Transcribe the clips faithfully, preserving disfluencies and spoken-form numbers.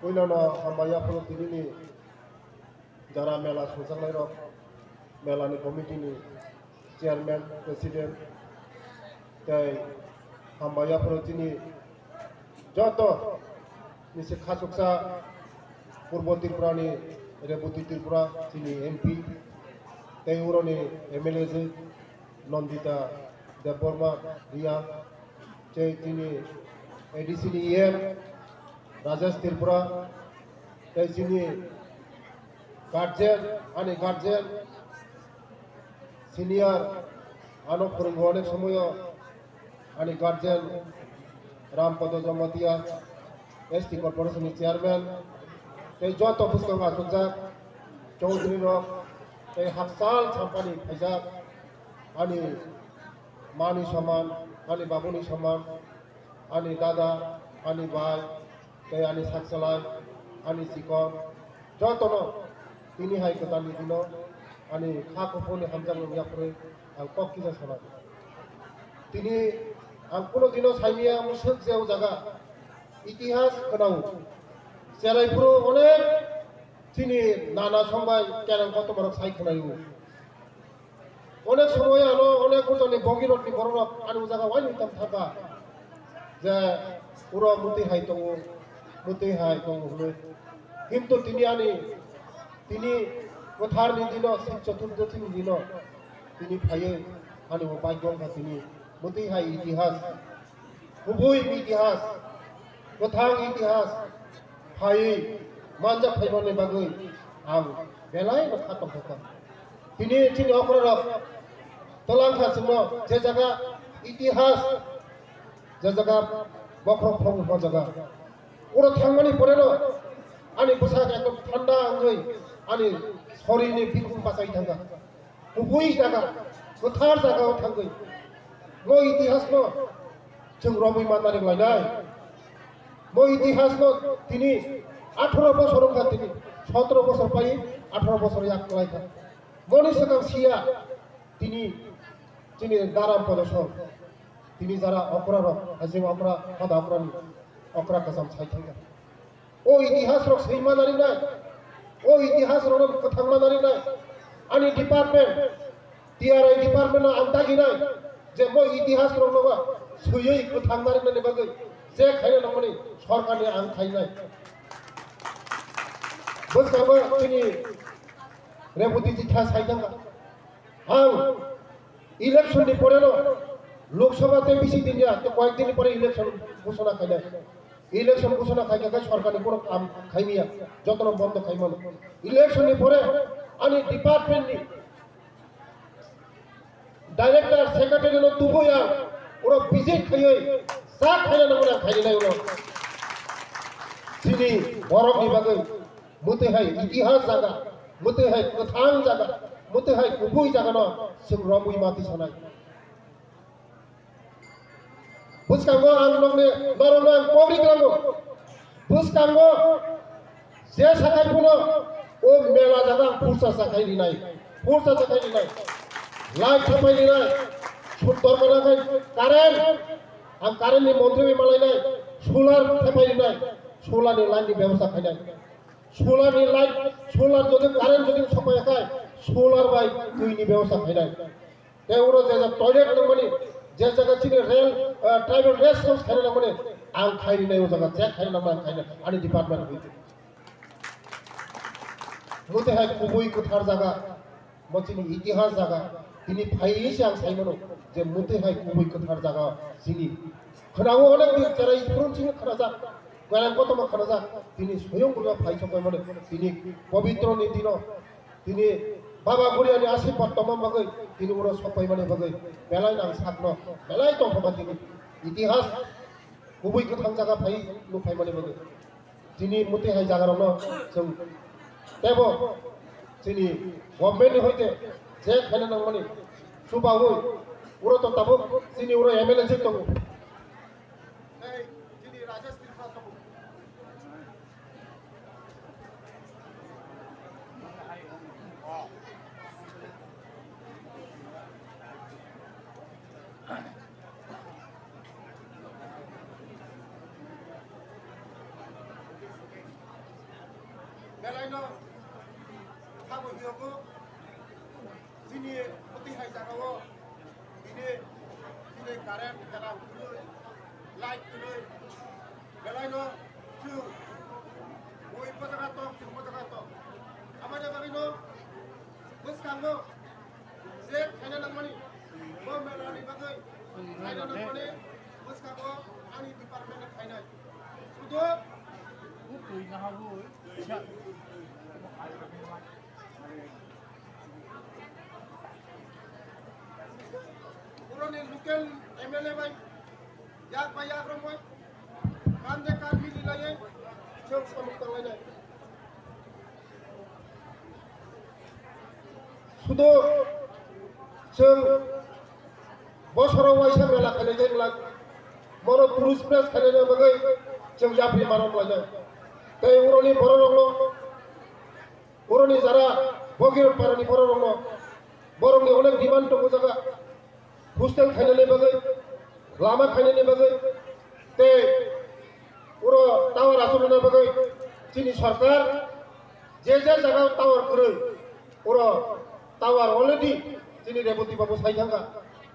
Puilano hambai yaphuru tinini jara mela songjaknairok, melani committee ni chairman, president, tei hambai yaphuru chini joto nisi khachuksa Purbo Tripura ni Reboti Tripura chini M P tei uroni M L A je Nandita Debbarma Riya, tei chini A D C ni E M Rajesh Tripura, tei chini guardian, ani guardian senior, ano phwrwngo onek somoyo ani guardian Rampada Jamatia, S T Corporation ni chairman, tei joto bwskango achukjak Chaudhary rok, tei hakchal sampani phaijak ani mani soman, ani babuni soman, ani dada, ani bai, tei ani sakchalai, ani chikon, jotono tini hai kwtalni dino ani kha kuphurni hamjakmung yaphurwi ang kok kisa sanai. Tini ang kuno dino saimaya mwswk je o jaga itihas khwnao. Cheraipuro onek chini nana songbai kereng kotomarok sai khwnaio. Onek somoy ano onek bujoni bogirokni bororok ani o jaga waini tong thangkha je uro mwtwi hai tongo, mwtwi hai tongo hwnwi. Kintu tini ani, tini kwtharni dino, Sik Chaturdashi ni dino tini phaiwi ani bo bai wngkha tini mwtwi hai itihas. Kubui itihas, kwthang itihas phaiwi manjak phaimani bagwi ang belai no kha tongthokha. Tini chini okrarok twlang kha chwngno je jaga itihas, je jaga bokhorok phongma jaga. Oro thangmani poreno ani bwsak ekdom thanda wngwi ani sorini bikhum bachai thangkha. Kubui jaga, kwthar jagao thangwi mo itihasno chwng romwi manna ringlainai. Mo itihasno tini atharo bosor wngkha, tini sotoro bosor pai atharo bosor yak kwlaikha. Moni swkang siya tini chini daram podosong, tini jara okrarok, hajing okra, hoda okrani okra kwcham sai thangkha. O itihas rok swi ma nari nai, o itihas rok no kwthang ma nari nai. Ani department, T R I department no ang dagi nai je mo itihas rok no ba swiwi kwthang nari nani bagwi je khaina nangmani sorkar ni ang khai nai. Bwskango chini Reboti Jitha sai thangkha. Ang election ni pore no Lok Sabha tei bisi din ya, tei koyek din ni pore election ghosona khainai. Election ghosona khaikha khe sorkar ni borok kam khaimiya, jotono bondo khaimano. Election ni pore ani department ni director, secretary no tubui ang oro visit khaiwi sa khaina nangmani ang khainai oro. Chini borok ni bagwi mwtwi hai itihas jaga, mwtwi hai kwthang jaga, mwtwi hai kubui jaga no chwng romwi ma tisanai. Bwskango ang nokni, norokno ang kok ri kwlango. Bwskango je sakai phano o mela jaga ang phursa sakai rinai, phursa sakai rinai, light sapai rinai, sundor mana khai current, ang current ni montri bai malainai, solar sapai rinai, solar ni light ni bebosta khainai. Solar ni light, solar jodi current jodi sokmaya khai, solar bai twi ni bebosta khainai. Tei oro je jaga toilet nangmani, je jaga chini rail, ah, tribal rest house khaina nangmani, ang khairi nai o jaga, je khaina nangmani ang khaina, ani department hui. Mwtwi hai kubui kwthar jaga, mo chini itihas jaga, tini phaiwi se ang saimano je mwtwi hai kubui kwthar jaga chini. Khwnao onek din cherai phurun chini khwnajak, goyang kotorma khwnajak, tini soyong gurma phai sokoi mani, tini pobitro ni dino, tini Baba Guriani asirpad tongma bagwi tini oro sokpaimani bagwi belai nang sakno belai tongthokma tini itihas kubui kwthang jaga phai nukphaimani bagwi tini mwtwi hai jagarokno chwng teibo chini government ni hoite je khaina nangmani chubaui oro to tabuk chini oro M L A je tongo. Belai no sabo hiyogo, chini bwtwi hai jagao, bini, bini current, jaga kwrwi, light kwrwi, belai no chwng mui bwsaka tong, chwng bwsaka tong. Aboni bagwi no bwskango je khaina nangmani, bo mela ni bagwi khaina nangmani bwskango ani department ni khainai. Sudo. Twi na habwi. Puroni local M L A bai yak bai yak romoi kande kan mili laiye chwng samung tanglainai. Sudo chwng bosoro waisa mela khainai jai glak, mono tourist place khainai bagwi chwng yapri marom lainai. Tei uroni bororokno, uroni jara Bogirok parani bororokno, borokni onek demand tongo jaga. Hostel khainani bagwi, lama khainani bagwi, tei uro tower achukna bagwi chini sorkar je je jaga tower kwrwi, uro tower already chini Reboti babu sai thangkha,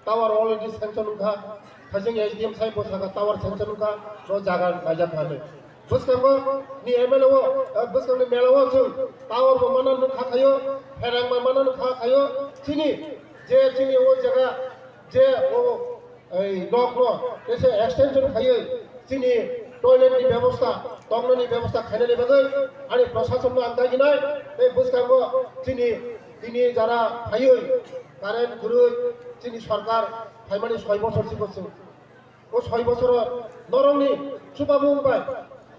tower already sanction wngkha, thaising S D M sai bo sakha tower sanction wngkha, no jaga naijak kha hinwi. Bwskango ni M L A o, eh, bwskangni mela o chwng tower bo mana nukha khayo, pherang bai mana nukha khayo, chini je chini o jaga je o ei nok no tese extension khaiwi chini toilet ni bebosta, tongna ni bebosta khainani bagwi ani prosason no ang daginai tei bwskango chini tini jara phaiwi current kwrwi chini sorkar phaimani soi bosor si bosor. O soi bosoro norokni chubamung bai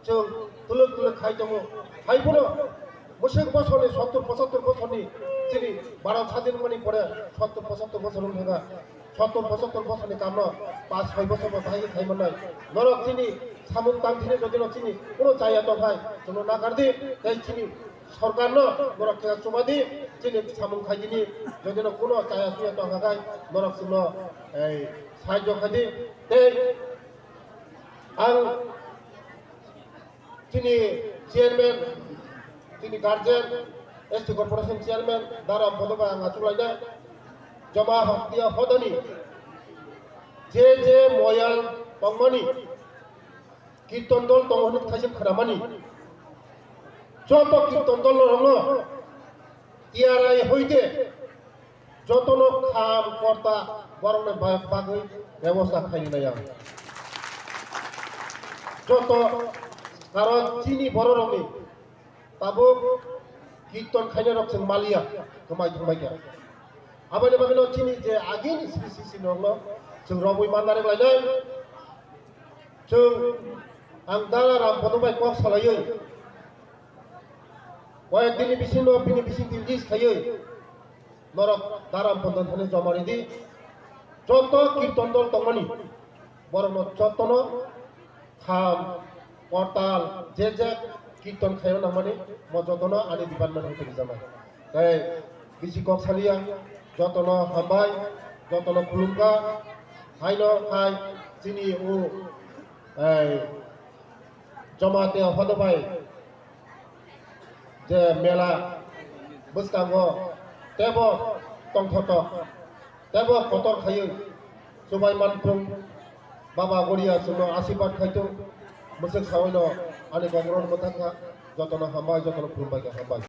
chwng twlwk twlwk khai tongo. Hai phano bwswk bosorni sottur pochattor bosorni chini Bharat sadin wngmani pore sottur pochattor bosor wng thangkha. Sottur pochattor bosorni kamno pas soi bosor bo bahai khai mannai. Norok chini samung tang thini jodino chini kuno chaya tongkhai chwngno nakardi tei chini sorkarno norok khe chubadi chini samung khaidini jodino kuno chaya suya tongkha khai norok chwngno ei sahajyo khaidi tei ang chini chairman, chini guardian, S T corporation chairman Daram Bodo bai ang achuk lainai. Joma Hoktiya Hodani je je moyang tongmani kirtan dol tongo hinwi thaising khnamani. Joto kirtan dol rokno tiyarai hoite jotono kham korta borokni ba-, bagwi bebosta khainai ang. Joto karon chini bororokni tabuk kirtan khainai rok chwng maliya, kwmai thangbai kha. Aboni bagwino chini je agini sri sri sri norokno chwng romwi manna rwk lainai. Chwng ang Dara Ram Bodo bai kok salaiwi koyek dini bisingo bini bisingtwi list khaiwi norok Dara Ram Bodo thani joma ridi. Joto kirtan dol tongmani borokno jotono kham, kortal, je je kirtan khaina nangmani mo jotono ani department hwnkhe rijama. Tei bisi kok saliya, jotono hambai, jotono khulumkha, haino hai chini o, ei, Jamatia Hodobai je mela bwskango tebo tongthotok, tebo kotor khaiwi chubai manphung Baba Goria chwngno asirwad khaitong, mwswk sawaino ani kok rwno mwthangkha, jotono hambai, jotono khulumbai kha, hambai.